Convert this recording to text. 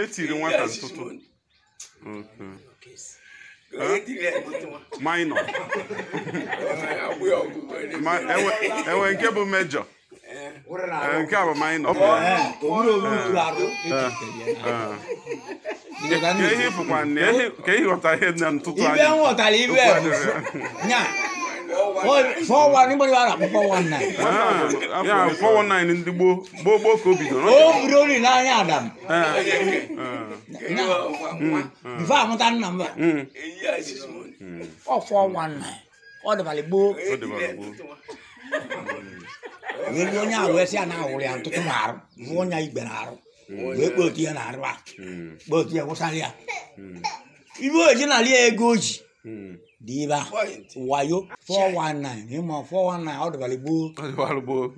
Etiri nwata ntụtụ. Minor. Enwe nke bụ major. Nke a bụ minor. Ka ihe fụkwa ka ihe ghọta ihe na ntụtụ anyị. Ibe nghọtara ibe nya 419 419. Ya 419 ndị gboo gboo gboo ka o bidoro. O buru ori n'anya Adam. Bifo amụta nna m. Ọ 419. Ọ dịbara gboo. Wee ruo onye ahụ wee sị ya na ahụrụ ya ntụtụ na-arụ, vụ onye igbe na-arụ. Wee kpee otu ya na-arụ a. Kpee otu ya wụsara ya. Ibe oji na lie ego oji. Diba wayo 419 ịma 419 ọ dịbara gboo. Ọ dịbara gboo.